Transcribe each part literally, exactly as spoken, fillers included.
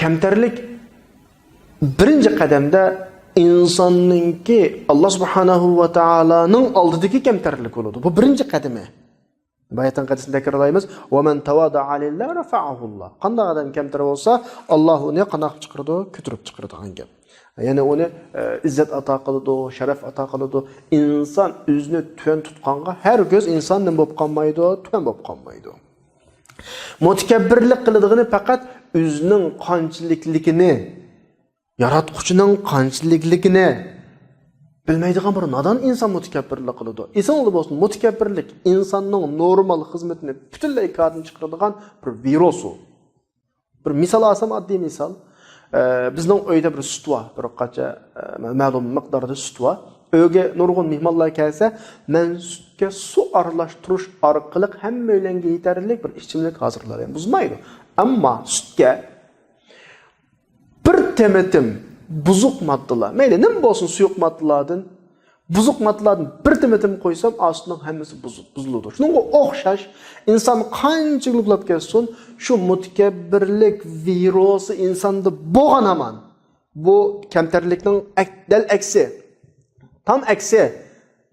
كەمتەرلىك بىرىنچى قەدەمدە ئىنساننىڭكى ئاللا سۇبھانەھۇ ۋە تائالانىڭ ئالدىدىكى كەمتەرلىك بولىدۇ. بۇ بىرىنچى قەدىمى. باياتىنقى ھەدىسنى تەكرارلايمىز. «وَمَنْ تَوَاضَعَ لِلَّهِ رَفَعَهُ اللَّهُ.» قانداق ئادەم كەمتەر بولسا، ئاللا ئۇنى قانداق قىلىپ چىقىرىدۇ؟ كۆتۈرۈپ چىقىرىدىغان گەپ. يەنى ئۇنى، ئە، ئىززەت ئاتا قىلىدۇ، شەرەپ ئاتا قىلىدۇ. ئىنسان ئۆزىنى تۆۋەن تۇتقانغا ھەرگىز ئىنسان نېمە بولۇپ قالمايدۇ؟ تۆۋەن بولۇپ قالمايدۇ. مۇتەكەببىرلىك قىلىدىغىنى پەقەت ئۆزىنىڭ قانچىلىكلىكىنى، ياراتقۇچىنىڭ قانچىلىكلىكىنى بىلمەيدىغان بىر نادان ئىنسان مۇتەكەببىرلىك قىلىدۇ. ئېسىڭلاردا بولسۇن، مۇتەكەببىرلىك ئىنساننىڭ نورمال خىزمىتىنى پۈتۈنلەي كاردىن چىقىرىدىغان بىر ۋىرۇس ئۇ. بىر مىسال ئالسام، ئاددىي مىسال. ئە، بىزنىڭ ئۆيدە بىر سۈت بار، بىر قانچە، ئە، مەلۇم مىقداردا سۈت بار. ئۆيگە نۇرغۇن مېھمانلار كەلسە، مەن سۈتكە سۇ ئارىلاشتۇرۇش ئارقىلىق ھەممەيلەنگە يېتەرلىك بىر ئىچىملىك ھازىرلايمەن. بۇزمايدۇ. ئەمما سۈتكە بىر تېمىتىم بۇزۇق ماددىلار، مەيلى نېمە بولسۇن، سۇيۇق ماددىلاردىن، بۇزۇق ماددىلاردىن بىر تېمىتىم قويسام، ئاستىنىڭ ھەممىسى بۇزۇ-، بۇزۇلىدۇ. شۇنىڭغا ئوخشاش، ئىنسان قانچىلىك يۇقلاپ كەتسۇن، شۇ مۇتەكەببىرلىك ۋىرۇسى ئىنساندا بولغان ھامان. بۇ كەمتەرلىكنىڭ ئەك-، دەل ئەكسى. تام ئەكسى.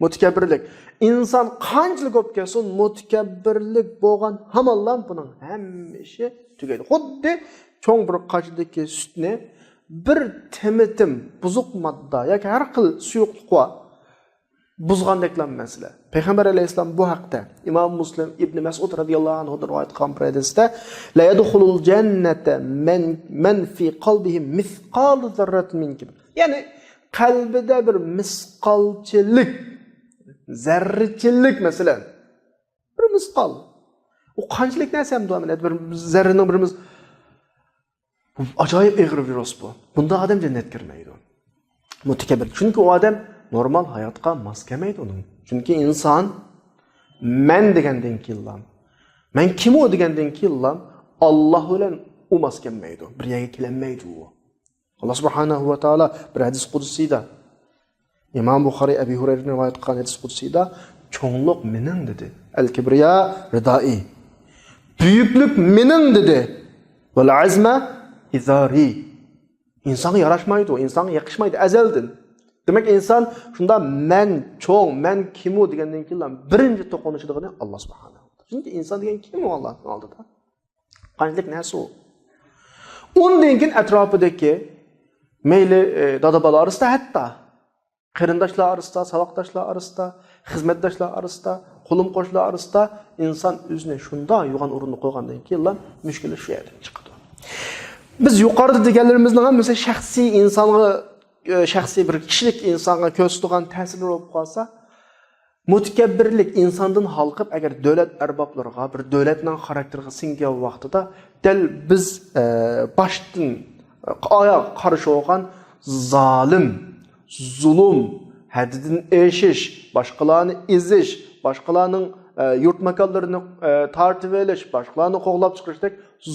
مۇتەكەببىرلىك. ئىنسان قانچىلىك بولۇپ كەتسۇن، مۇتەكەببىرلىك بولغان ھامانلا بۇنىڭ ھەممە ئىشى تۈگەيدۇ. خۇددى چوڭ بىر قاچىدىكى سۈتنى بىر تېمىتىم بۇزۇق ماددا ياكى ھەر خىل سۇيۇقلۇق بار، بۇزغاندەكلا مەسىلە. پەيغەمبەر ئەلەيھىسسالام بۇ ھەقتە، ئىمام مۇسلىم، ئىبنى مەسئۇد رەزىياللاھۇ ئەنھۇدىن رىۋايەت قىلغان بىر ھەدىستە، «لَا يَدْخُلُ الْجَنَّةَ مَنْ، مَنْ فِي قَلْبِهِ مِثْقَالُ ذَرَّةٍ مِنْ كِبْرٍ.» يەنى قەلبىدە بىر مىسقالچىلىك، زەررىچىلىك، مەسىلەن، بىر مىسقال. ئۇ قانچىلىك نەرسە ئەمدى، بىر زەررىنىڭ بىر مىس-، ئاجايىپ ئېغىر ۋىرۇس بۇ. بۇنداق ئادەم جەننەتكە كىرمەيدۇ. مۇتەكەببىر. چۈنكى ئۇ ئادەم نورمال ھاياتقا ماس كەلمەيدۇ ئۇنىڭ. چۈنكى ئىنسان مەن دېگەندىن كېيىنلا، مەن كىم ئۇ دېگەندىن كېيىنلا، ئاللا بىلەن ئۇ ماس كەلمەيدۇ. بىر يەرگە كېلەلمەيدۇ ئۇ. ئاللا سۇبھانەھۇ ۋە تائالا بىر ھەدىس قۇدسىيدا، ئىمام بۇخارىي ئەبى ھۇرەيرىدىن رىۋايەت قىلغان ھەدىس قۇدسىيدا، «چوڭلۇق مېنىڭ» دېدى. «ئەل كىبرىيا رىدائى.» بۈيۈكلۈك مېنىڭ دېدى. «ۋەل ئەزمە ئىزارى.» ئىنسانغا ياراشمايدۇ، ئىنسانغا يېقىشمايدۇ ئەزەلدىن. دېمەك، ئىنسان شۇنداق «مەن چوڭ، مەن كىمۇ» دېگەندىن كېيىنلا بىرىنچى توقۇنۇشىدىغىنى ئاللا سۇبھانەھۇ ۋە تائالا. چۈنكى ئىنسان دېگەن كىم ئۇ ئاللانىڭ ئالدىدا؟ قانچىلىك نەرسە ئۇ؟ ئۇندىن كېيىن ئەتراپىدىكى، مەيلى، ئە، دادا-بالا ئارىسىدا، ھەتتا قېرىنداشلار ئارىسىدا، ساۋاقداشلار ئارىسىدا، خىزمەتداشلار ئارىسىدا، قولۇم-قوشنىلار ئارىسىدا ئىنسان ئۆزىنى شۇنداق يوغان ئورۇندا قويغاندىن كېيىنلا مۈشكۈللەر شۇ يەردىن چىقىدۇ. بىز يۇقىرىدا دېگەنلىرىمىزنىڭ ھەممىسى شەخسىي ئىنسانغا، ئە، شەخسىي بىر كىشىلىك ئىنسانغا كۆرسىتىدىغان تەسىرلەر بولۇپ قالسا، مۇتەكەببىرلىك ئىنساندىن ھالقىپ، ئەگەر دۆلەت ئەربابلىرىغا، بىر دۆلەتنىڭ خاراكتېرىغا سىڭگەن ۋاقتىدا، دەل بىز، ئە، باشتىن ئاياغ قارشى بولغان زالىم، زۇلۇم، ھەددىدىن ئېشىش، باشقىلارنى ئېزىش، باشقىلارنىڭ، ئە، يۇرت ماكانلىرىنى، ئە، تارتىۋېلىش، باشقىلارنى قوغلاپ چىقىرىشتەك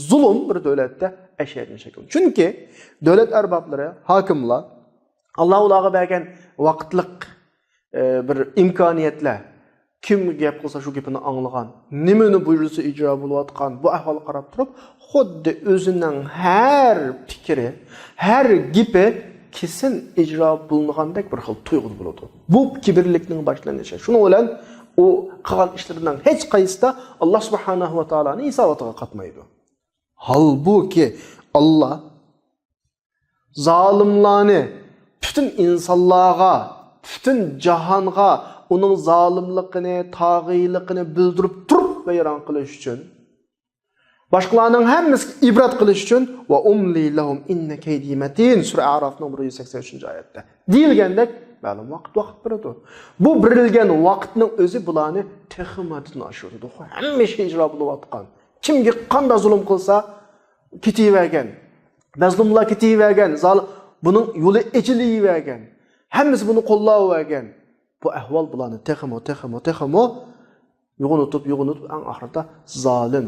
زۇلۇم بىر دۆلەتتە ئەشەددىي شەكىل. چۈنكى دۆلەت ئەربابلىرى، ھاكىملار، ئاللا ئۇلارغا بەرگەن ۋاقىتلىق، ئە، بىر ئىمكانىيەتلەر، كىم گەپ قىلسا شۇ گېپىنى ئاڭلىغان، نېمىنى بۇيرۇلسا ئىجرا بولۇۋاتقان بۇ ئەھۋالغا قاراپ تۇرۇپ، خۇددى ئۆزىنىڭ ھەر پىكرى، ھەر گېپى كېسىن ئىجرا بولۇنغاندەك بىر خىل تۇيغۇدا بولىدۇ. بۇ كىبىرلىكنىڭ باشلىنىشى. شۇنىڭ بىلەن ئۇ قىلغان ئىشلىرىنىڭ ھېچقايسىسىدا ئاللا سۇبھانەھۇ ۋە تائالانىڭ ھېساباتىغا قاتمايدۇ. ھالبۇكى، ئاللا زالىملارنى پۈتۈن ئىنسانلارغا، پۈتۈن جاھانغا ئۇنىڭ زالىملىقىنى، تاغىيلىقىنى بىلدۈرۈپ تۇرۇپ ۋەيران قىلىش ئۈچۈن، باشقىلارنىڭ ھەممىسىگە ئىبرەت قىلىش ئۈچۈن، «ۋە ئۇملى لەھۇم ئىننە كەيدى مەتىن» سۈرە ئەئرافنىڭ بىر يۈز سەكسەن ئۈچىنچى ئايەتتە دېيىلگەندەك، مەلۇم ۋاقىت ۋاقىت بېرىدۇ. بۇ بېرىلگەن ۋاقىتنىڭ ئۆزى بۇلارنى تېخىمۇ ھەددىدىن ئاشۇرىدۇ. ھەممە ئىشى ئىجرا بولۇۋاتقان. كىمگە قانداق زۇلۇم قىلسا، كېتىۋەرگەن. مەزلۇملار كېتىۋەرگەن. زال-، بۇنىڭ يولى ئېچىلىۋەرگەن. ھەممىسى بۇنى قوللاۋەرگەن. بۇ ئەھۋال بۇلارنى تېخىمۇ، تېخىمۇ، تېخىمۇ يوغىنىتىپ، يوغىنىتىپ، ئەڭ ئاخىرىدا زالىم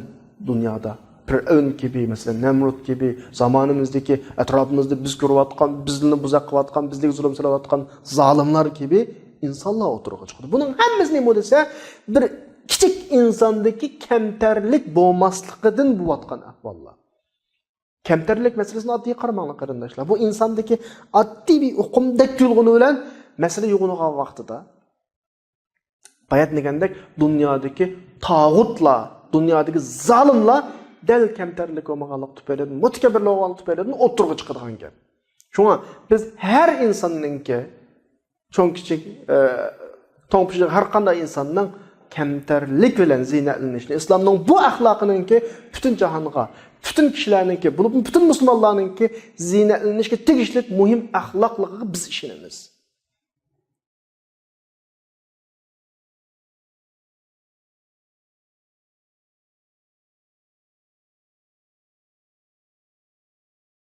دۇنيادا پىرئەۋن كىبى، مەسىلەن، نەمرۇت كىبى، زامانىمىزدىكى ئەتراپىمىزدا بىز كۆرۈۋاتقان، بىزنى بۇزاق قىلىۋاتقان، بىزگە زۇلۇم سېلىۋاتقان زالىملار كىبى ئىنسانلار ئوتتۇرىغا چىقىدۇ. بۇنىڭ ھەممىسى نېمە دېسە، بىر كىچىك ئىنساندىكى كەمتەرلىك بولماسلىقىدىن بولۇۋاتقان ئەھۋاللار. كەمتەرلىك مەسىلىسىنى ئاددىي قارىماڭلار، قېرىنداشلار. بۇ ئىنساندىكى ئاددىي بىر ئۇقۇمدەك تۇيۇلغىنى بىلەن مەسىلە يوغىنىغان ۋاقتىدا، بايان دېگەندەك، دۇنيادىكى تاغۇتلار، دۇنيادىكى زالىملار دەل كەمتەرلىك بولمىغانلىق تۈپەيلىدىن، مۇتەكەببىرلىك بولغانلىق تۈپەيلىدىن ئوتتۇرىغا چىقىدىغان گەپ. شۇڭا بىز ھەر ئىنساننىڭكى، چوڭ كىچىك، ئە، توڭ پىشىق ھەر قانداق ئىنساننىڭ كەمتەرلىك بىلەن زىينەتلىنىشنى، ئىسلامنىڭ بۇ ئەخلاقىنىڭكى پۈتۈن جاھانغا، پۈتۈن كىشىلەرنىڭكى، بولۇپمۇ پۈتۈن مۇسۇلمانلارنىڭكى زىينەتلىنىشكە تېگىشلىك مۇھىم ئەخلاقلىقىغا بىز ئىشىنىمىز.